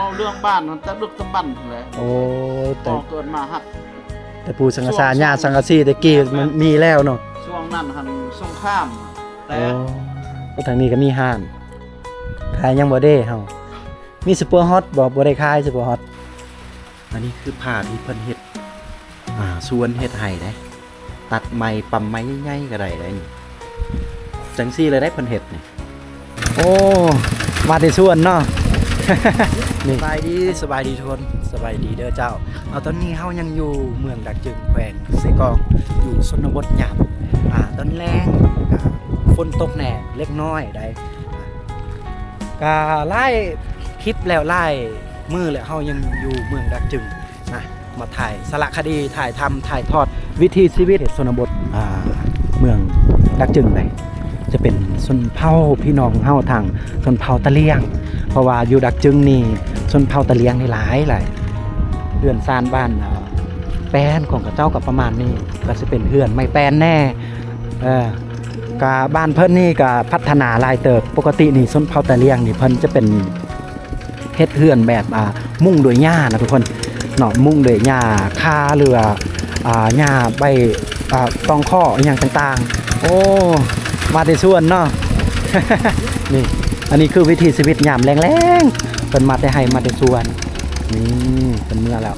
ເວົ້າເລື່ອງບ້ານຫັ້ນ ແຕ່ດຶກດຳບັນພຸ້ນແຫຼະ. ໂອ້ ແຕ່ ພໍ່ເກີດມາຮັກ ແຕ່ປູສັງກະສາ ຍ່າສັງກະສີແຕ່ກີ້ມັນມີແລ້ວເນາະ. ຊ່ວງນັ້ນຫັ້ນສົງຄາມແຕກ. ໂອ້ ທາງນີ້ກໍມີຮ້ານຂາຍຫຍັງບໍ່ເດ້ເຮົາ? ມີຊຸບເປີຮອດບໍ່? ບໍ່ໄດ້ຂາຍຊຸບເປີຮອດ. ອັນນີ້ຄືຜ້າທີ່ເພິ່ນເຮັດ ອ່າ ສວນເຮັດໄຮ່ເດ້. ຕັດໄມ້ ປ້ຳໄມ້ໃຫຍ່ໆກໍໄດ້ເດ້ນີ້. ຈັ່ງຊີ້ເລີຍໄດ້ເພິ່ນເຮັດນີ້. ໂອ້ ມາແຕ່ສວນເນາະ. ນີ້ ສະບາຍດີ ສະບາຍດີທຸກຄົນ ສະບາຍດີເດີເຈົ້າ. ເອົາ ຕອນນີ້ເຮົາຍັງຢູ່ເມືອງດາກຈຶງ ແຂວງເຊກອງ ຢູ່ຊົນນະບົດຍາມ ອ່າ ຕອນແລງ ອ່າ ຝົນຕົກແດ່ເລັກນ້ອຍໄດ໋. ກະຫຼາຍຄລິບແລ້ວ ຫຼາຍມື້ແລ້ວ ເຮົາຍັງຢູ່ເມືອງດາກຈຶງນະ ມາຖ່າຍສາລະຄະດີ ຖ່າຍທຳ ຖ່າຍທອດວິຖີຊີວິດຊົນນະບົດ ອ່າ ເມືອງດາກຈຶງໃດ໋. ຈະເປັນຊົນເຜົ່າພີ່ນ້ອງເຮົາທາງຊົນເຜົ່າຕະຫຼຽງ ເພາະວ່າຢູ່ດາກຈຶງນີ້ຊົນເຜົ່າຕະຫຼຽງນີ້ຫຼາຍໆ. ເຮືອນຊານບ້ານ ອ່າ ແປ້ນຂອງເຂົາເຈົ້າກໍປະມານນີ້ ກໍຊິເປັນເຮືອນໄມ້ແປ້ນແດ່. ເອີ ກະບ້ານເພິ່ນນີ້ກະພັດທະນາຫຼາຍເຕີບ. ປົກກະຕິນີ້ຊົນເຜົ່າຕະຫຼຽງນີ້ເພິ່ນຈະເປັນ ເຮັດເຮືອນແບບ ອ່າ ມຸງດ້ວຍຫຍ້ານະທຸກຄົນເນາະ ມຸງດ້ວຍຫຍ້າຄາ ຫຼືວ່າ ອ່າ ຫຍ້າໃບ ອ່າ ຕອງຄໍ້ ອີ່ຫຍັງຕ່າງໆ. ໂອ້ ມາແຕ່ສວນເນາະ. ນີ້ ອັນນີ້ຄືວິຖີຊີວິດຍາມແລງໆ ເພິ່ນມາແຕ່ໄຮ່ມາແຕ່ສວນ. ນີ້ ເພິ່ນເມືອແລ້ວ.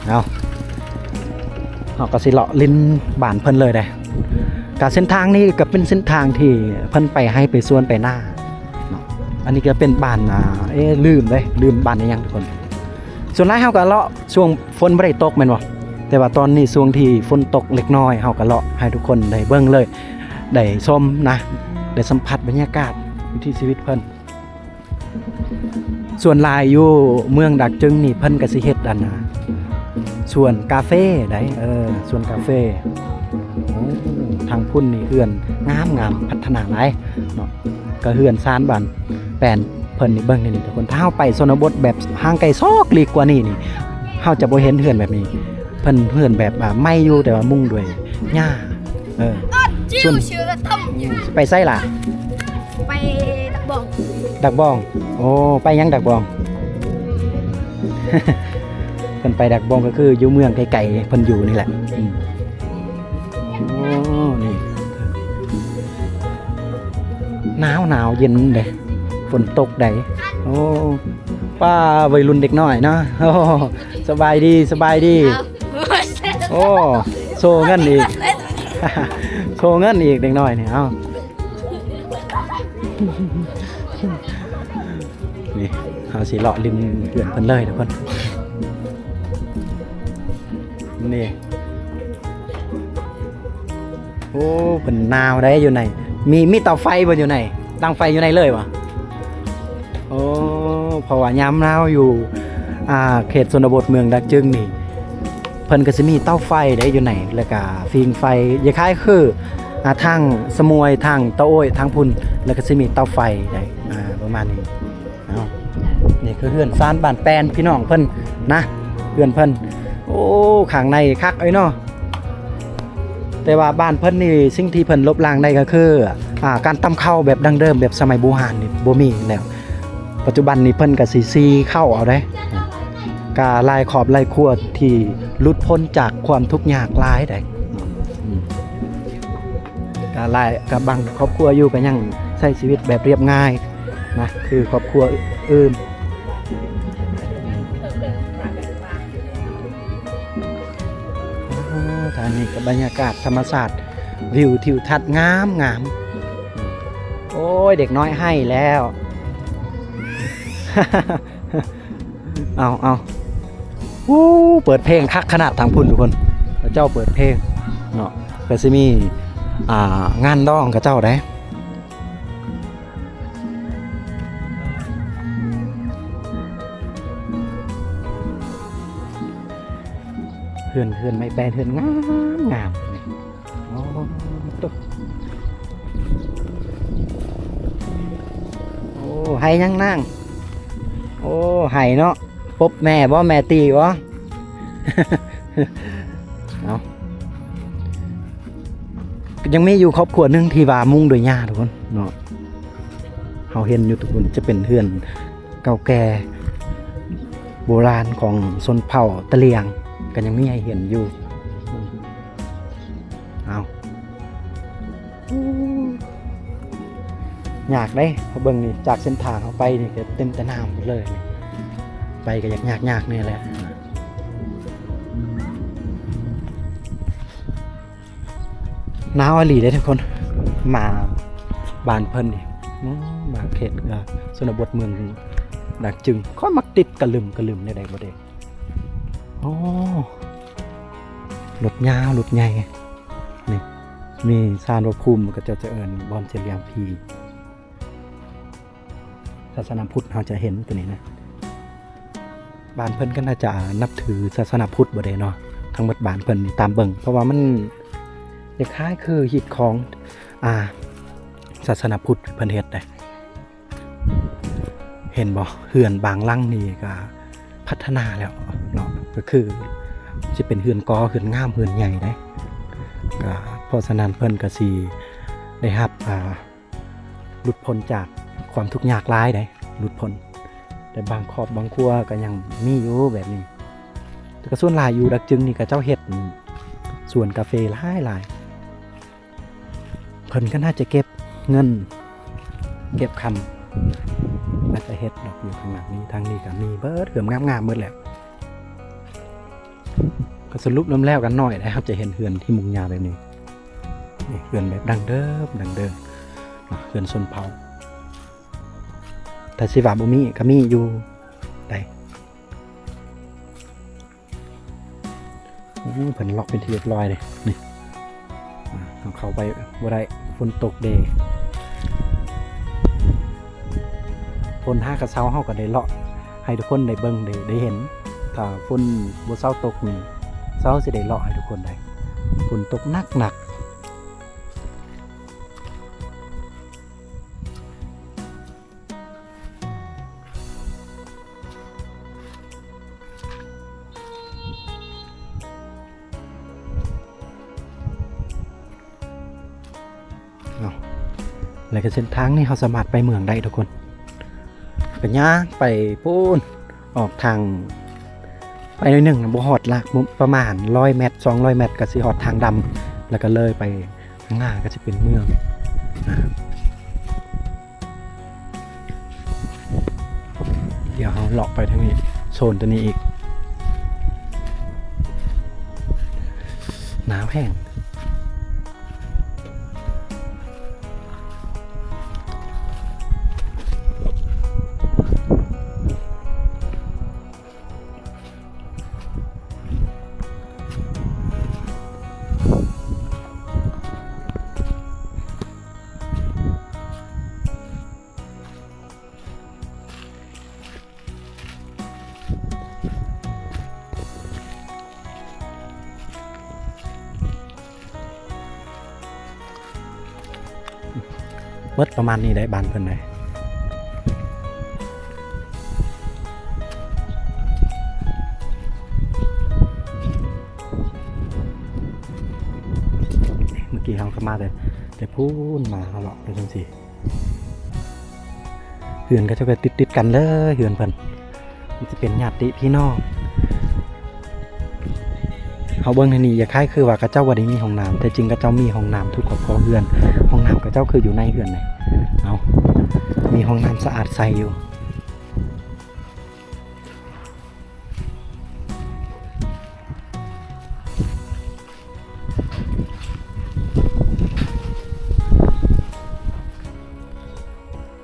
ເອົາ ເຮົາກໍຊິເລາະຫຼິ້ນບ້ານເພິ່ນເລີຍເດ້. ກະເສັ້ນທາງນີ້ກໍເປັນເສັ້ນທາງທີ່ເພິ່ນໄປໄຮ່ໄປສວນໄປນາເນາະ. ອັນນີ້ກໍເປັນບ້ານ ອ່າ ເອ ລືມເດ້ ລືມບ້ານອີ່ຫຍັງທຸກຄົນ. ສ່ວນຫຼາຍເຮົາກໍເລາະຊ່ວງຝົນບໍ່ໄດ້ຕົກແມ່ນບໍ່? ແຕ່ວ່າຕອນນີ້ຊ່ວງທີ່ຝົນຕົກເລັກນ້ອຍ ເຮົາກໍເລາະໃຫ້ທຸກຄົນໄດ້ເບິ່ງເລີຍ ໄດ້ຊົມນະ ໄດ້ສຳຜັດບັນຍາກາດວິຖີຊີວິດເພິ່ນ. ສ່ວນຫຼາຍຢູ່ເມືອງດາກຈຶງນີ້ ເພິ່ນກໍຊິເຮັດອັນນ່າ ສວນກາເຟໃດ໋ ເອີ ສວນກາເຟ. ໂອ້ ທາງພຸ້ນນີ້ເຮືອນງາມໆ ພັດທະນາຫຼາຍເນາະ. ກໍເຮືອນຊານບ້ານແປ້ນເພິ່ນນີ້ ເບິ່ງນີ້ທຸກຄົນ ຖ້າເຮົາໄປຊົນນະບົດແບບຫ່າງໄກຊອກຫຼີກກວ່ານີ້ນີ້ ເຮົາຈະບໍ່ເຫັນເຮືອນແບບນີ້. ເພິ່ນເຮືອນແບບວ່າໃໝ່ຢູ່ ແຕ່ວ່າມຸງດ້ວຍຫຍ້າ. ເອີ ຊິໄປໃສລະ? ໄປດາກບອງ. ດາກບອງ? ໂອ້ ໄປຫຍັງດາກບອງ? ເພິ່ນໄປດາກບອງກໍຄືຢູ່ເມືອງໄກໆ ເພິ່ນຢູ່ນີ້ແຫຼະ. ອືມ ໂອ້ ນີ້ ໜາວໆ ເຢັນເດ້ ຝົນຕົກໃດ໋. ໂອ້ ປ້າ ໄວລຸ້ນເດັກນ້ອຍເນາະ. ໂອ້ ສະບາຍດີ ສະບາຍດີ. ໂອ້ ໂຊເງິນອີກ ໂຊເງິນອີກເດັກນ້ອຍນີ້. ເອົ້າ ນີ້ ເຮົາຊິເລາະຫຼິ້ນເຮືອນເພິ່ນເລີຍທຸກຄົນ. ນີ້ ໂອ້ ເພິ່ນໜາວໃດ໋ຢູ່ໃນ ມີ ມີເຕົາໄຟບໍ່ຢູ່ໃນ? ຕັ້ງໄຟຢູ່ໃນເລີຍບໍ່? ໂອ້ ເພາະວ່າຍາມໜາວຢູ່ ອ່າ ເຂດຊົນນະບົດເມືອງດາກຈຶງນີ້ ເພິ່ນກໍຊິມີເຕົາໄຟໄດ໋ຢູ່ໃນ ແລ້ວກະຝີງໄຟ ຄ້າຍໆຄື ອ່າ ທາງສະໝວຍ ທາງຕາໂອ້ຍ ທາງພຸ້ນ ແລ້ວກໍຊິມີເຕົາໄຟໄດ໋ ອ່າ ປະມານນີ້. ເອົ້າ ນີ້ຄືເຮືອນຊານບ້ານແປ້ນພີ່ນ້ອງເພິ່ນນະ ເຮືອນເພິ່ນ. ໂອ້ ຂ້າງໃນຄັກເອີຍເນາະ. ແຕ່ວ່າບ້ານເພິ່ນນີ້ ສິ່ງທີ່ເພິ່ນລົບລ້າງໄດ້ກໍຄື ອ່າ ການຕຳເຂົ້າແບບດັ້ງເດີມ ແບບສະໄໝບູຮານນີ້ບໍ່ມີແລ້ວ. ປັດຈຸບັນນີ້ເພິ່ນກໍຊິສີເຂົ້າເອົາເດ້. ກໍຫຼາຍຄອບຫຼາຍຄົວທີ່ຫຼຸດພົ້ນຈາກຄວາມທຸກຍາກຫຼາຍໃດ໋. ອືມ ກໍຫຼາຍ ກໍບາງຄອບຄົວຢູ່ກໍຍັງໃຊ້ຊີວິດແບບລຽບງ່າຍນະ ຄືຄອບຄົວອື່ນ. ອ່າ ທາງນີ້ກໍບັນຍາກາດທຳມະຊາດ ວິວທິວທັດງາມໆ. ໂອ້ຍ ເດັກນ້ອຍໄຫ້ແລ້ວ. ເອົາ ເອົາ ໂອ້ ເປີດເພງຄັກຂະໜາດທາງພຸ້ນທຸກຄົນ ເຂົາເຈົ້າເປີດເພງເນາະ. ກໍຊິມີ ອ່າ ງານດອງເຂົາເຈົ້າໃດ໋. ເຮືອນ ເຮືອນໄມ້ແປ້ນ ເຮືອນງາມໆ. ໂອ້ ໂຕ ໂອ້ ໄຫ້ຫຍັງນາງ? ໂອ້ ໄຫ້ເນາະ. ປົບແມ່ບໍ່? ແມ່ຕີບໍ່? ເອົາ ຍັງມີຢູ່ຄອບຄົວໜຶ່ງທີ່ວ່າມຸງດ້ວຍຫຍ້າທຸກຄົນເນາະ. ເຮົາເຫັນຢູ່ທຸກຄົນ ຈະເປັນເຮືອນ ເກົ່າແກ່ ໂບລານຂອງຊົນເຜົ່າຕະຫຼຽງ ກໍຍັງມີໃຫ້ເຫັນຢູ່. ເອົາ ຍາກເດ້ ເຮົາເບິ່ງນີ້ ຈາກເສັ້ນທາງເຮົາໄປນີ້ກໍເຕັມແຕ່ນ້ຳໝົດເລີຍ ໄປກໍຍາກໆແດ່ແຫຼະ. ໜາວອີ່ຫຼີເດ້ທຸກຄົນ ມາບ້ານເພິ່ນນີ້ ມາເຂດ ເອີ ຊົນນະບົດເມືອງດາກຈຶງ ຂ້ອຍມັກຕິດກະລຶມກະລຶມແນວໃດບໍ່ເດ້. ໂອ້ ລົດຍາວລົດໃຫຍ່ ນີ້ ມີສານພະພູມ ເຂົາເຈົ້າຈະເອີ້ນບ່ອນສຽງພຽງ ສາສະໜາພຸດເຮົາຈະເຫັນຕົວນີ້ນະ. ບ້ານເພິ່ນກໍໜ້າຈະນັບຖືສາສະໜາພຸດບໍ່ເດ້ເນາະ ທັງໝົດບ້ານເພິ່ນນີ້ຕາມເບິ່ງ ເພາະວ່າມັນຄ້າຍໆຄືຮີດຄອງ ອ່າ ສາສະໜາພຸດເພິ່ນເຮັດເດ້. ເຫັນບໍ່ ເຮືອນບາງຫຼັງນີ້ກໍພັດທະນາແລ້ວເນາະ ກໍຄືຊິເປັນເຮືອນກໍ ເຮືອນງາມ ເຮືອນໃຫຍ່ເດ້. ກໍເພາະສະນັ້ນເພິ່ນກໍຊິໄດ້ຮັບ ອ່າ ຫຼຸດພົ້ນຈາກຄວາມທຸກຍາກຫຼາຍເດ້ ຫຼຸດພົ້ນ. ແຕ່ບາງຄອບບາງຄົວກໍຍັງມີຢູ່ແບບນີ້ ແຕ່ກໍສ່ວນຫຼາຍຢູ່ດາກຈຶງນີ້ ເຂົາເຈົ້າເຮັດສວນກາເຟຫຼາຍໆ. ເພິ່ນກໍໜ້າຈະເກັບເງິນເກັບຄຳ ໜ້າຈະເຮັດດອກ ຢູ່ຂ້າງຫຼັງນີ້. ທາງນີ້ກໍມີເບິດ ເຮືອນງາມໆໝົດແຫຼະ. ກໍສະຫຼຸບລວມແລ້ວກັນໜ້ອຍໄດ້ ເຮົາຈະເຫັນເຮືອນທີ່ມຸງຍາແບບນີ້ ນີ້ເຮືອນແບບດັ້ງເດີມ ດັ້ງເດີມເນາະ ເຮືອນຊົນເຜົ່າ. ຖ້າຊິວ່າບໍ່ມີກໍມີຢູ່ໄດ໋. ໂອ້ ເພິ່ນລັອກເປັນທີ່ຮຽບຮ້ອຍເດ້ ນີ້ ອ່າ ເຮົາເຂົ້າໄປບໍ່ໄດ້ ຝົນຕົກເດ້. ຝົນຫາກະເຊົາ ເຮົາກໍໄດ້ເລາະໃຫ້ທຸກຄົນໄດ້ເບິ່ງໄດ້ ໄດ້ເຫັນ. ຖ້າຝົນບໍ່ເຊົາຕົກນີ້ ເຊົາຊິໄດ້ເລາະໃຫ້ທຸກຄົນໄດ້. ຝົນຕົກໜັກໆ. ເອົາ ແລ້ວກໍເສັ້ນທາງນີ້ເຮົາສາມາດໄປເມືອງໄດ້ທຸກຄົນ ກໍຍ່າງໄປພຸ້ນ ອອກທາງໄປໜ້ອຍໜຶ່ງ ບໍ່ຮອດຫຼັກ ປະມານຮ້ອຍແມັດ ສອງຮ້ອຍແມັດ ກໍຊິຮອດທາງດຳ ແລ້ວກໍເລີຍໄປ ຂ້າງໜ້າກໍຈະເປັນເມືອງນະ. ດຽວເຮົາເລາະໄປທາງນີ້ ໂຊນຕົວນີ້ອີກ. ໜາວແຮງ. ເໝິດປະມານນີ້ໄດ໋ ບ້ານເພິ່ນໄດ໋. ເມື່ອກີ້ເຮົາກໍມາແຕ່ ແຕ່ພຸ້ນມາ ເຮົາເລາະໄປຈັ່ງຊີ້ ເຮືອນເຂົາເຈົ້າກໍຕິດໆກັນເລີຍ ເຮືອນເພິ່ນ ມັນຈະເປັນຍາດຕິພີ່ນ້ອງ. ເຮົາເບິ່ງໃນນີ້ ຢ່າຄ້າຍຄືວ່າເຂົາເຈົ້າບໍ່ໄດ້ມີຫ້ອງນ້ຳ ແທ້ຈິງເຂົາເຈົ້າມີຫ້ອງນ້ຳທຸກຄອບຄົວເຮືອນ. ຫ້ອງນ້ຳເຂົາເຈົ້າຄືຢູ່ໃນເຮືອນນີ້ ເອົາ ມີຫ້ອງນ້ຳສະອາດໃສຢູ່.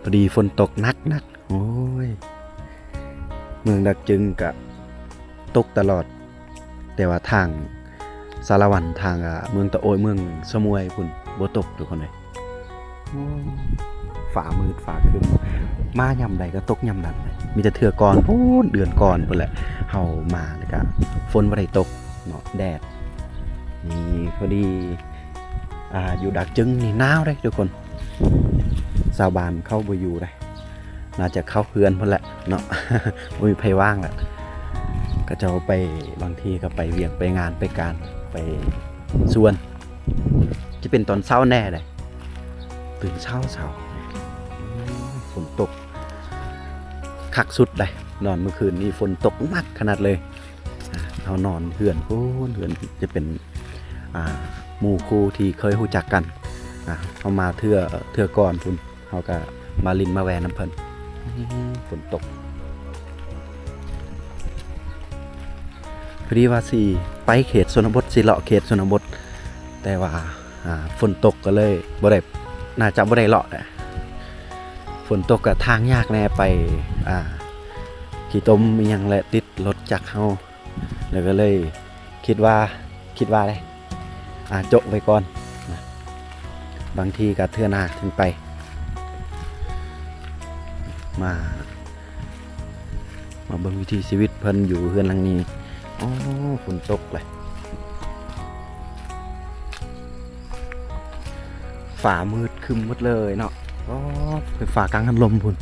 ພໍດີຝົນຕົກໜັກໆ ໂອ້ຍ ເມືອງດາກຈຶງກະຕົກຕະຫຼອດ ແຕ່ວ່າທາງສາລະວັນ ທາງ ອາ ເມືອງຕະໂອ້ຍ ເມືອງສະໝວຍພຸ້ນ ບໍ່ຕົກທຸກຄົນເອີຍ. ໂອ້ ຟ້າມືດຟ້າຄຶ້ມ ມາຍາມໃດກໍຕົກຍາມນັ້ນ ມີແຕ່ເທື່ອກ່ອນພຸ້ນ ເດືອນກ່ອນພຸ້ນແຫຼະ ເຮົາມາແລ້ວກະຝົນບໍ່ໄດ້ຕົກເນາະ ແດດ. ນີ້ພໍດີ ອ່າ ຢູ່ດາກຈຶງນີ້ໜາວເດ້ທຸກຄົນ ຊາວບ້ານເຂົາບໍ່ຢູ່ເດ້ ໜ້າຈະເຂົ້າເຮືອນພຸ້ນແຫຼະເນາະ ບໍ່ມີໃຜວ່າງແຫຼະ ເຂົາເຈົ້າໄປ ບາງທີກໍໄປວຽກໄປງານໄປການໄປສວນ. ຈະເປັນຕອນເຊົ້າແນ່ເດ້ ຕື່ນເຊົ້າໆ ຝົນຕົກຄັກສຸດເດ້. ນອນມື້ຄືນນີ້ຝົນຕົກໜັກຂະໜາດເລີຍ. ເຮົານອນເຮືອນພຸ້ນ ເຮືອນຈະເປັນ ອ່າ ໝູ່ຄູ່ທີ່ເຄີຍຮູ້ຈັກກັນ. ອ່າ ເຮົາມາເທື່ອ ເທື່ອກ່ອນພຸ້ນ ເຮົາກະມາຫຼິ້ນມາແວ່ນຳເພິ່ນ. ຝົນຕົກ ພໍດີວ່າຊິໄປເຂດຊົນນະບົດ ຊິເລາະເຂດຊົນນະບົດ ແຕ່ວ່າ ອ່າ ຝົນຕົກກໍເລີຍບໍ່ໄດ້ ໜ້າຈະບໍ່ໄດ້ເລາະແຫຼະ. ຝົນຕົກກໍທາງຍາກແດ່ ໄປ ອ່າ ຂີ້ຕົມອີ່ຫຍັງແຫຼະ ຕິດລົດຈັກເຮົາ ແລ້ວກໍເລີຍຄິດວ່າ ຄິດວ່າເດ້ ອ່າ ໂຈະໄວ້ກ່ອນນະ ບາງທີກໍເທື່ອໜ້າຈຶ່ງໄປ. ມາ ມາເບິ່ງວິຖີຊີວິດເພິ່ນຢູ່ເຮືອນຫຼັງນີ້. ອໍ ຝົນຕົກເລີຍ ຟ້າມືດຄຶ້ມໝົດເລີຍເນາະ. ອໍ ເປັນຟ້າກາງຫັນລົມພຸ້ນ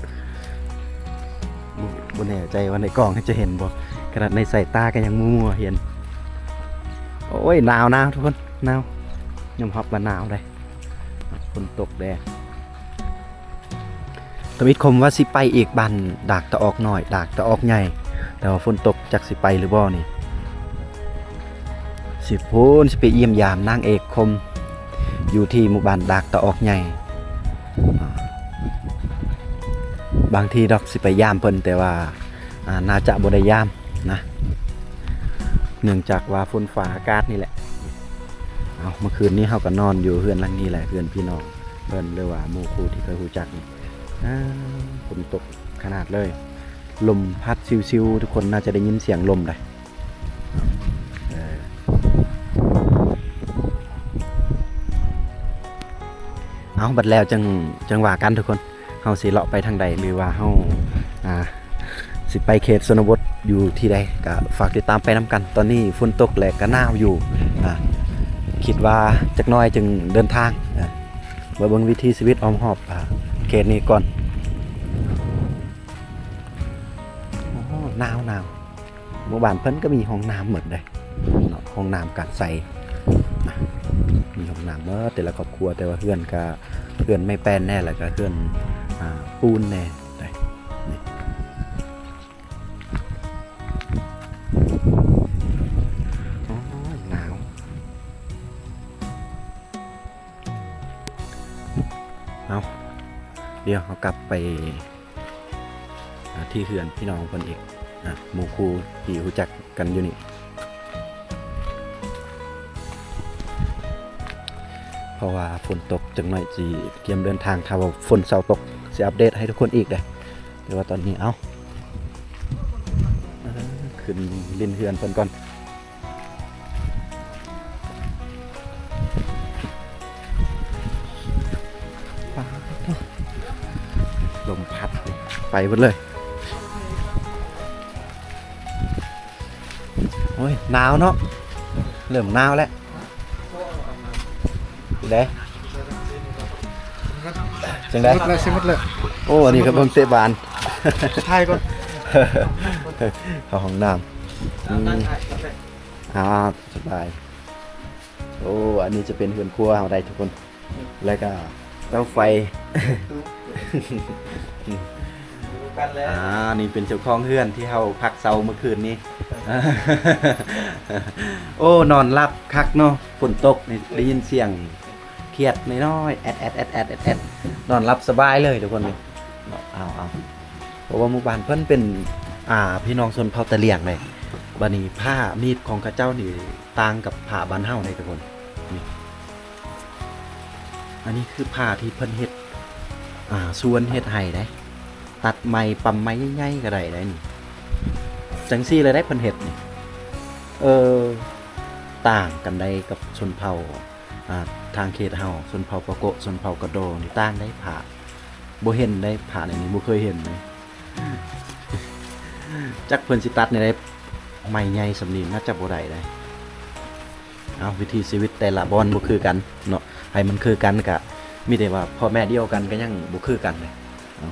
ບໍ່ ບໍ່ແນ່ໃຈວ່າໃນກ້ອງຈະເຫັນບໍ່ ຂະໜາດໃນສາຍຕາກໍຍັງມົວໆເຫັນ. ໂອ້ຍ ໜາວໆ ທຸກຄົນ ໜາວ ຍອມຮັບວ່າໜາວເດ້ ຝົນຕົກແດ່. ທຳອິດຄົມວ່າຊິໄປອີກບ້ານດາກຕາອອກນ້ອຍ ດາກຕາອອກໃຫຍ່ ແຕ່ວ່າຝົນຕົກຈັກຊິໄປຫຼືບໍ່ນີ້ ຊິພຸ້ນ ຊິໄປຢ້ຽມຢາມນາງເອກຄົມ ຢູ່ທີ່ໝູ່ບ້ານດາກຕາອອກໃຫຍ່. ບາງທີດອກຊິໄປຢາມເພິ່ນ ແຕ່ວ່າ ອ່າ ໜ້າຈະບໍ່ໄດ້ຢາມນະ ເນື່ອງຈາກວ່າຝົນຟ້າອາກາດນີ້ແຫຼະ. ເອົາ ເມື່ອຄືນນີ້ເຮົາກໍນອນຢູ່ເຮືອນຫຼັງນີ້ແຫຼະ ເຮືອນພີ່ນ້ອງເພິ່ນ ຫຼືວ່າໝູ່ຄູ່ທີ່ເຄີຍຮູ້ຈັກນີ້. ອ່າ ຝົນຕົກຂະໜາດເລີຍ ລົມພັດຊິວໆ ທຸກຄົນໜ້າຈະໄດ້ຍິນສຽງລົມໄດ໋. ເອີ ເອົາ ບັດແລ້ວຈັ່ງ ຈັ່ງວ່າກັນທຸກຄົນ ເຮົາຊິເລາະໄປທາງໃດ ຫຼືວ່າເຮົາ ອ່າ ຊິໄປເຂດຊົນນະບົດຢູ່ທີ່ໃດ ກໍຝາກຕິດຕາມໄປນຳກັນ. ຕອນນີ້ຝົນຕົກ ແລະ ກໍໜາວຢູ່ ອ່າ ຄິດວ່າຈັກໜ້ອຍຈຶ່ງເດີນທາງ ອ່າ ມາເບິ່ງວິຖີຊີວິດອ້ອມຮອບ ອ່າ ເຂດນີ້ກ່ອນ. ໂອ້ ໜາວໆ. ໝູ່ບ້ານເພິ່ນກໍມີຫ້ອງນ້ຳໝົດເດ້ເນາະ ຫ້ອງນ້ຳການໃຊ້ນະ ມີຫ້ອງນ້ຳໝົດແຕ່ລະຄອບຄົວ. ແຕ່ວ່າເຮືອນກໍເຮືອນໄມ້ແປ້ນແດ່ ແລ້ວກໍເຮືອນ ອ່າ ປູນແດ່ໄດ໋. ນີ້ ໂອ້ຍ ໜາວ. ເອົາ ດຽວເຮົາກັບໄປ ອ່າ ທີ່ເຮືອນພີ່ນ້ອງເພິ່ນອີກ ອ່າ ໝູ່ຄູ່ທີ່ຮູ້ຈັກກັນຢູ່ນີ້ ເພາະວ່າຝົນຕົກ ຈັກໜ້ອຍຊິກຽມເດີນທາງ. ຖ້າວ່າຝົນເຊົາຕົກ ຊິອັບເດດໃຫ້ທຸກຄົນອີກເດ້. ແຕ່ວ່າຕອນນີ້ ເອົາ ເອີ ຂຶ້ນຫຼິ້ນເຮືອນເພິ່ນກ່ອນ. ລົມພັດໄປເບິດເລີຍ. ໂອ້ຍ ໜາວເນາະ ເລີ່ມໜາວແລ້ວ. ເດ້ ຈັ່ງໃດ? ຊິໝົດແລ້ວ ຊິໝົດແລ້ວ. ໂອ້ ອັນນີ້ກໍເບິ່ງເຕະບານ ຖ່າຍກ່ອນ ເຂົ້າຫ້ອງນ້ຳ. ອືມ ອ່າ ສະບາຍ. ໂອ້ ອັນນີ້ຈະເປັນເຮືອນຄົວເຮົາໄດ໋ທຸກຄົນ ແລ້ວກໍເຕົາໄຟ. ອ່າ ນີ້ເປັນເຈົ້າຂອງເຮືອນທີ່ເຮົາພັກເຊົາມື້ຄືນນີ້. ໂອ້ ນອນຫຼັບຄັກເນາະ ຝົນຕົກນີ້ ໄດ້ຍິນສຽງຂຽດນ້ອຍໆ ແອດໆ ນອນຫຼັບສະບາຍເລີຍທຸກຄົນນີ້. ເອົາໆ ເພາະວ່າໝູ່ບ້ານເພິ່ນເປັນ ອ່າ ພີ່ນ້ອງຊົນເຜົ່າຕາຫຼຽງເດ້. ບາດນີ້ຜ້າໜີບຂອງເຂົາເຈົ້ານີ້ຕ່າງກັບຜ້າບ້ານເຮົາເດ້ທຸກຄົນ. ນີ້ ອັນນີ້ຄືຜ້າທີ່ເພິ່ນເຮັດ ອ່າ ສວນເຮັດໄຮ່ເດ້ ຕັດໄມ້ ປ້ຳໄມ້ໃຫຍ່ໆກໍໄດ້ເດ້ນີ້. ຈັ່ງຊີ້ເລີຍເດ້ເພິ່ນເຮັດນີ້. ເອີ ຕ່າງກັນໄດ໋ກັບຊົນເຜົ່າ ອ່າ ທາງເຂດເຮົາ ຊົນເຜົ່າປາໂກະ ຊົນເຜົ່າກະໂດນີ້ ຕ່າງໄດ໋ ຜ້າ ບໍ່ເຫັນໄດ໋ ຜ້າແນວນີ້ບໍ່ເຄີຍເຫັນເດ້. ຈັກເພິ່ນຊິຕັດແນວໃດ ໄມ້ໃຫຍ່ສ່ຳນີ້ໜ້າຈະບໍ່ໄດ້ເດ້. ເອົາ ວິຖີຊີວິດແຕ່ລະບ່ອນບໍ່ຄືກັນເນາະ ໃຫ້ມັນຄືກັນກະມີແຕ່ວ່າພໍ່ແມ່ດຽວກັນກໍຍັງບໍ່ຄືກັນເດ້. ເອົາ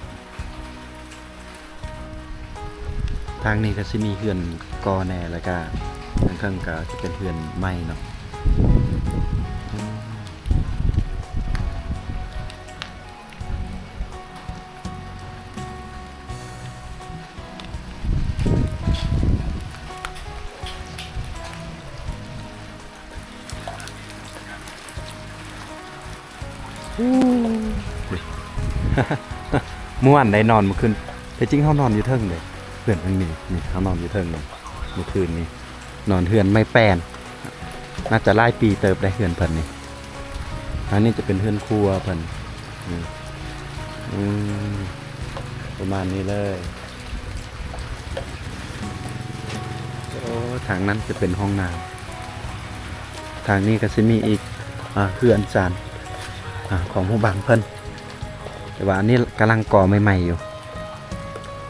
ທາງນີ້ກໍຊິມີເຮືອນກໍ່ແດ່ ແລ້ວກໍທາງເທິງກໍຈະເປັນເຮືອນໃໝ່ເນາະ. ມ່ວນໄດ້ນອນມື້ຄືນ. ແທ້ຈິງເຮົານອນຢູ່ເທິງເດ້ ເຮືອນຫຼັງນີ້. ນີ້ເຮົານອນຢູ່ເທິງນີ້ ມື້ຄືນນີ້ ນອນເຮືອນໄມ້ແປ້ນ. ໜ້າຈະຫຼາຍປີເຕີບໄດ໋ເຮືອນເພິ່ນນີ້. ອັນນີ້ຈະເປັນເຮືອນຄົວເພິ່ນ. ອືມ ອືມ ປະມານນີ້ເລີຍ. ໂອ້ ທາງນັ້ນຈະເປັນຫ້ອງນ້ຳ. ທາງນີ້ກໍຊິມີອີກ ອ່າ ເຮືອນຊານ ອ່າ ຂອງໝູ່ບ້ານເພິ່ນ. ແຕ່ວ່າອັນນີ້ກຳລັງກໍ່ໃໝ່ໆຢູ່.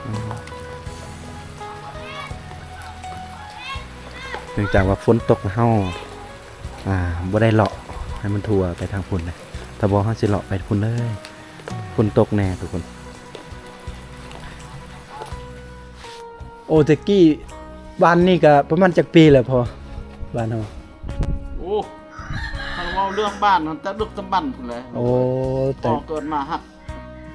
ອືມ ເນື່ອງຈາກວ່າຝົນຕົກ ເຮົາ ອ່າ ບໍ່ໄດ້ເລາະໃຫ້ມັນທົ່ວໄປທາງພຸ້ນນະ. ຖ້າບໍ່ ເຮົາຊິເລາະໄປພຸ້ນເລີຍ. ຝົນຕົກແນ່ທຸກຄົນ. ໂອ້ ແຕ່ກີ້ບ້ານນີ້ກະປະມານຈັກປີແລ້ວພໍ່ ບ້ານເຮົາ? ໂອ້ ຄັນເວົ້າເລື່ອງບ້ານນັ້ນ ແຕ່ດຶກດຳບັນພຸ້ນແຫຼະ. ໂອ້ ແຕ່ພໍ່ເກີດມາຮັກ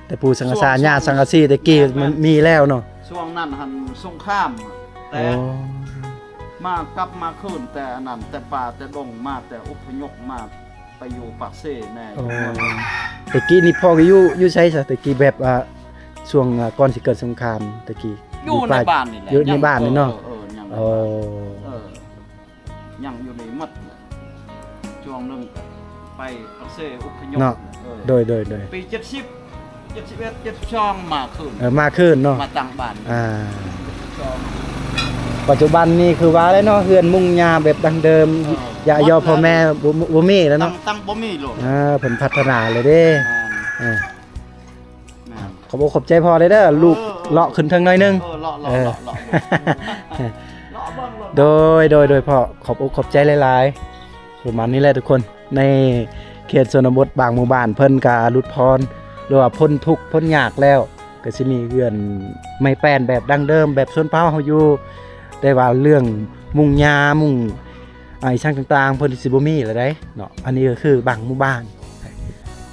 ແຕ່ປູ່ສັງກະສາ ຊ່ວງ ຍ່າສັງກະສີແຕ່ກີ້ ແມ່ນໆ ມັນມີແລ້ວເນາະ. ຊ່ວງນັ້ນຫັ້ນສົງຄາມ ແຕ່ ໂອ້ ມາກັບມາຄືນ ແຕ່ອັນນັ້ນ ແຕ່ປ່າແຕ່ດົງ ມາແຕ່ອົບພະຍົບມາ ໄປຢູ່ປາກເຊແນ່. ອໍ ແຕ່ກີ້ນີ້ພໍ່ກໍຢູ່ ຢູ່ໃສຊະ ແຕ່ກີ້ແບບວ່າ ຊ່ວງ ອ່າ ກ່ອນຊິເກີດສົງຄາມແຕ່ກີ້? ຢູ່ໃນບ້ານນີ້ແຫຼະ ຢູ່ໃນບ້ານນີ້ເນາະ. ເອີ ເອີ ຍັງ ອໍ ເອີ ຍັງຢູ່ນີ້ໝົດ. ຊ່ວງໜຶ່ງກໍໄປປາກເຊ ອົບພະຍົບເນາະ. ເອີ ໂດຍ ໂດຍ ໂດຍ ປີເຈັດສິບ ເຈັດສິບເອັດ ເຈັດສິບສອງ ມາຄືນ. ເອີ ມາຄືນເນາະ ມາຕັ້ງບ້ານ. ອ່າ ເຈັດສິບສອງ ປັດຈຸບັນນີ້ຄືວ່າແລ້ວເນາະ ເຮືອນມຸງຫຍ້າແບບດັ້ງເດີມ. ເອີ ຢ່າຍໍພໍ່ແມ່ ບໍ່ ບໍ່ມີແລ້ວເນາະ. ຕັ້ງ ຕັ້ງບໍ່ມີໂລດ. ອ່າ ເພິ່ນພັດທະນາເລີຍເດ້. ແມ່ນ ເອີ ແມ່ນ ຂອບອົກຂອບໃຈພໍ່ເລີຍເດີ ເອີ ລູກ ເອີ ເລາະຂຶ້ນເທິງໜ້ອຍໜຶ່ງ. ເອີ ເລາະ ເລາະ ເອີ ເລາະ ເລາະເບິ່ງ ເລາະ ໂດຍ ໂດຍ ໂດຍ ພໍ່ ຂອບອົກຂອບໃຈຫຼາຍໆ. ປະມານນີ້ແຫຼະທຸກຄົນ ໃນເຂດຊົນນະບົດບາງໝູ່ບ້ານ ເພິ່ນກະຫຼຸດຜ່ອນ ຫຼືວ່າພົ້ນທຸກພົ້ນຍາກແລ້ວ ກະຊິມີເຮືອນໄມ້ແປ້ນແບບດັ້ງເດີມ ແບບຊົນເຜົ່າເຮົາຢູ່ ແຕ່ວ່າເລື່ອງມຸງຫຍ້າ ມຸງ ອາ ອີ່ສັງຕ່າງໆ ເພິ່ນຊິບໍ່ມີແລ້ວໃດເນາະ. ອັນນີ້ກໍຄືບາງໝູ່ບ້ານ.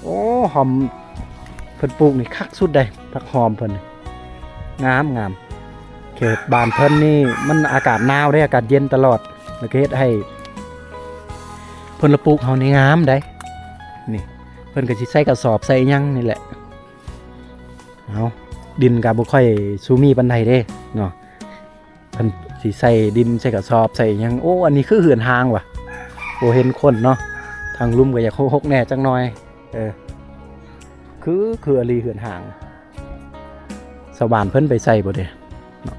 ໂອ້ ຫອມ ເພິ່ນປູກນີ້ຄັກສຸດໃດ໋ ຜັກຫອມເພິ່ນ ງາມໆ. ເຂດບ້ານເພິ່ນນີ້ມັນອາກາດໜາວເດ້ ອາກາດເຢັນຕະຫຼອດ ແລ້ວກໍເຮັດໃຫ້ຜົນລະປູກເຮົານີ້ງາມໃດ໋. ນີ້ເພິ່ນກໍຊິໃສ່ກະສອບໃສ່ຫຍັງນີ້ແຫຼະ. ເອົາ ດິນກໍບໍ່ຄ່ອຍຊູມີປານໃດເດ້ເນາະ ເພິ່ນຊິໃສ່ດິນໃສ່ກະສອບໃສ່ຫຍັງ. ໂອ້ ອັນນີ້ຄືເຮືອນຮ້າງຫວາ ບໍ່ເຫັນຄົນເນາະ. ທາງລຸ່ມກໍຢາກຮົກໆແດ່ຈັກໜ່ອຍ. ເອີ ຄື ຄືອີ່ຫຼີເຮືອນຮ້າງ. ຊາວບ້ານເພິ່ນໄປໃສບໍ່ເດເນາະ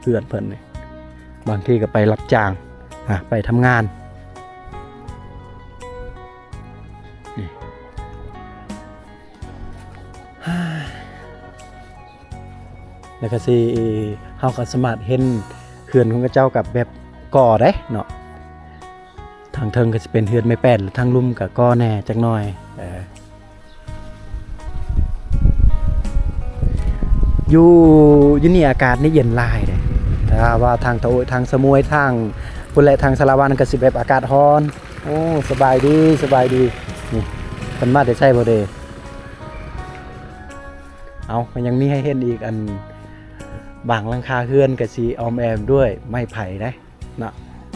ເຮືອນເພິ່ນນີ້ ບາງທີກໍໄປຮັບຈ້າງ ອາ ໄປທຳງານ. ນີ້ ແລ້ວກໍຊິ ເຮົາກໍສາມາດເຫັນເຮືອນຂອງເຂົາເຈົ້າກັບແບບກໍ່ໄດ້ເນາະ. ທາງເທິງກໍຊິເປັນເຮືອນໄມ້ແປ້ນ ທາງລຸ່ມກໍກໍ່ແດ່ຈັກໜ່ອຍ. ເອີ ຢູ່ ຢູ່ນີ້ອາກາດນີ້ເຢັນຫຼາຍເດ້. ຖ້າວ່າທາງຕະໂອ້ຍ ທາງສະໝວຍ ທາງພຸ້ນແຫຼະ ທາງສາລະວັນກໍຊິແບບອາກາດຮ້ອນ. ໂອ້ ສະບາຍດີ ສະບາຍດີ. ນີ້ ເພິ່ນມາແຕ່ໃສບໍ່ເດ? ເອົາ ກໍຍັງມີໃຫ້ເຫັນອີກ ອັນ ບາງຫຼັງຄາເຮືອນກໍຊິອ້ອມແອ້ມດ້ວຍໄມ້ໄຜ່ໄດ໋ເນາະ.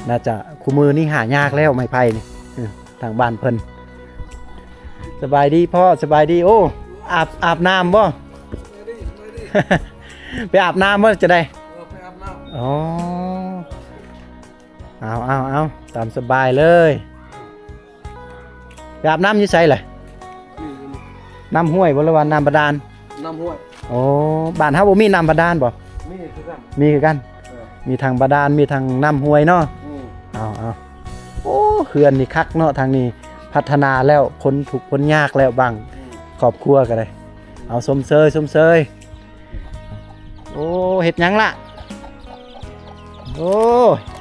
ໜ້າຈະ ຄູ່ມື້ນີ້ຫາຍາກແລ້ວໄມ້ໄຜ່ນີ້. ເອີ ທາງບ້ານເພິ່ນ. ສະບາຍດີພໍ່ ສະບາຍດີ. ໂອ້ ອາບ ອາບນ້ຳບໍ່? ໄປອາບນ້ຳບໍ່ ຈະໄດ້? ອໍ ເອົາ ເອົາ ເອົາ ຕາມສະບາຍເລີຍ. ໄປອາບນ້ຳຢູ່ໃສລະ? ນ້ຳຫ້ວຍບໍ່ ຫຼືວ່ານ້ຳບາດານ? ນ້ຳຫ້ວຍ. ໂອ້ ບ້ານເຮົາບໍ່ມີນ້ຳບາດານບໍ່? ມີຄືກັນ ມີຄືກັນ. ເອີ ມີທັງບາດານ ມີທັງນ້ຳຫ້ວຍເນາະ. ອືມ ເອົາ ເອົາ ໂອ້ ເຮືອນນີ້ຄັກເນາະ ທາງນີ້ພັດທະນາແລ້ວ ພົ້ນທຸກພົ້ນຍາກແລ້ວ ບາງ ອືມ ຄອບຄົວກໍໄດ້. ເອົາ ຊົມເຊີຍ ຊົມເຊີຍ. ໂອ້ ເຮັດຫຍັງລະ? ໂອ້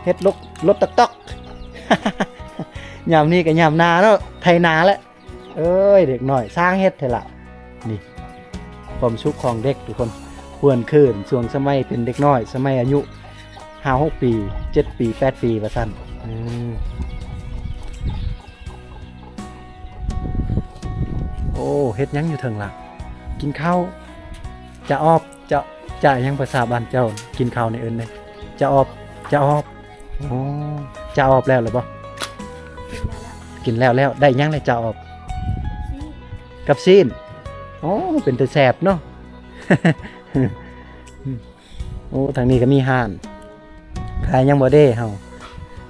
ເຮັດລົກ ລົດຕອກໆ. ຍາມນີ້ກໍຍາມນາເນາະ ໄຖນາແຫຼະ. ເອີຍ ເດັກນ້ອຍຊ່າງເຮັດແທ້ລະ. ນີ້ ຄວາມສຸກຂອງເດັກທຸກຄົນ ຫວນຄືນຊ່ວງສະໄໝເປັນເດັກນ້ອຍ ສະໄໝອາຍຸຫ້າຫົກປີ ເຈັດປີ ແປດປີ ວ່າຊັ້ນ. ອືມ ໂອ້ ເຮັດຫຍັງຢູ່ເທິງລະ? ກິນເຂົ້າ. ຈະອອບ ຈະ ຈະຫຍັງ ພາສາບ້ານເຈົ້າ ກິນເຂົ້ານີ້ເອີ້ນໃດ? ຈະອອບ ຈະອອບ. ໂອ້ ຈະອອບແລ້ວລະບໍ່? ກິນແລ້ວແລ້ວ. ໄດ້ຫຍັງລະຈະອອບ? ຊີ້ນ. ກັບຊີ້ນ. ໂອ້ ເປັນຕາແຊບເນາະ. ໂອ້ ທາງນີ້ກໍມີຮ້ານຂາຍຫຍັງບໍ່ເດ້ເຮົາ?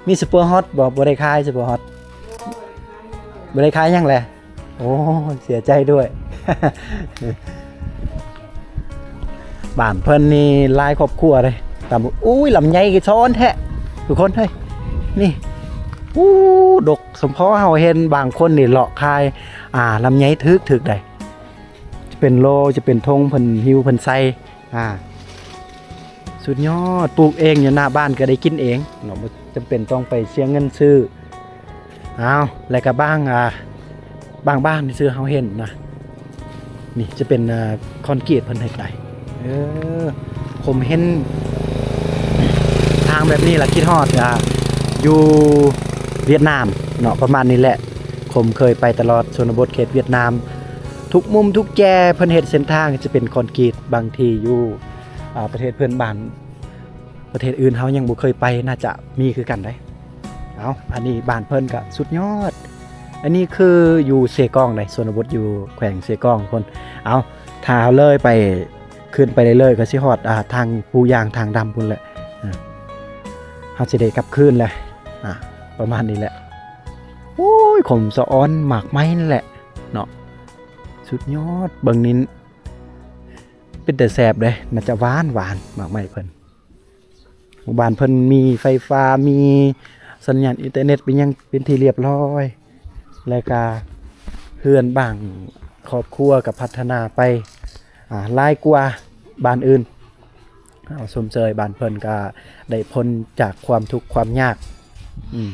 ມີຊຸບເປີຮອດບໍ່? ບໍ່ໄດ້ຂາຍຊຸບເປີຮອດ ບໍ່ໄດ້ຂາຍຫຍັງແຫຼະ. ໂອ້ ເສຍໃຈດ້ວຍ. ບ້ານເພິ່ນນີ້ຫຼາຍຄອບຄົວເດ້. ຕາມ ໂອ້ຍ ລຳໄຍກໍຊ້ອນແທ້ທຸກຄົນເຮີ້ຍ. ນີ້ ໂອ້ ດົກ ສົມພໍເຮົາເຫັນບາງຄົນນີ້ເລາະຂາຍ ອ່າ ລຳໄຍຖືກໆ ໄດ໋. ຈະເປັນໂລ ຈະເປັນຖົງ ເພິ່ນຫິ້ວເພິ່ນໃສ່ ອ່າ ສຸດຍອດ. ປູກເອງຢູ່ໜ້າບ້ານກໍໄດ້ກິນເອງເນາະ ບໍ່ຈຳເປັນຕ້ອງໄປເສຍເງິນຊື້. ອ້າວ ແລ້ວກໍບາງ ອ່າ ບາງບ້ານທີ່ເຮົາເຫັນນະ ນີ້ຈະເປັນ ອ່າ ຄອນກຣີດເພິ່ນເຮັດໄດ້. ເອີ ຜົມເຫັນທາງແບບນີ້ລະຄິດຮອດ ອ່າ ຢູ່ຫວຽດນາມເນາະ ປະມານນີ້ແຫຼະ. ຜົມເຄີຍໄປຕະຫຼອດຊົນນະບົດເຂດຫວຽດນາມ ທຸກມຸມທຸກແຈເພິ່ນເຮັດເສັ້ນທາງຈະເປັນຄອນກຣີດ. ບາງທີ່ຢູ່ ອ່າ ປະເທດເພື່ອນບ້ານ ປະເທດອື່ນເຮົາຍັງບໍ່ເຄີຍໄປ ໜ້າຈະມີຄືກັນໄດ໋. ເອົາ ອັນນີ້ບ້ານເພິ່ນກະສຸດຍອດ. ອັນນີ້ຄືຢູ່ເຊກອງໄດ໋ ຊົນນະບົດຢູ່ແຂວງເຊກອງພຸ້ນ. ເອົາ ຖ້າເຮົາເລີຍໄປ ຂຶ້ນໄປເລື້ອຍໆ ກໍຊິຮອດ ອ່າ ທາງພູຢາງທາງດຳພຸ້ນແຫຼະ. ອ່າ ເຮົາຊິໄດ້ກັບຄືນແຫຼະ ອ່າ ປະມານນີ້ແຫຼະ. ໂອ້ຍ ຂົມສະອອນໝາກໄມ້ນັ້ນແຫຼະເນາະ ສຸດຍອດ. ເບິ່ງນີ້ ເປັນຕາແຊບເດ້ ໜ້າຈະຫວານໆ ໝາກໄມ້ເພິ່ນ. ໝູ່ບ້ານເພິ່ນມີໄຟຟ້າ ມີສັນຍານອິນເຕີເນັດ ເປັນຫຍັງເປັນທີ່ລຽບຮ້ອຍ ແລະກະເຮືອນບາງຄອບຄົວກໍພັດທະນາໄປ ອ່າ ຫຼາຍກວ່າບ້ານອື່ນ. ເຮົາຊົມເຊີຍບ້ານເພິ່ນກໍໄດ້ພົ້ນຈາກຄວາມທຸກຄວາມຍາກ. ອືມ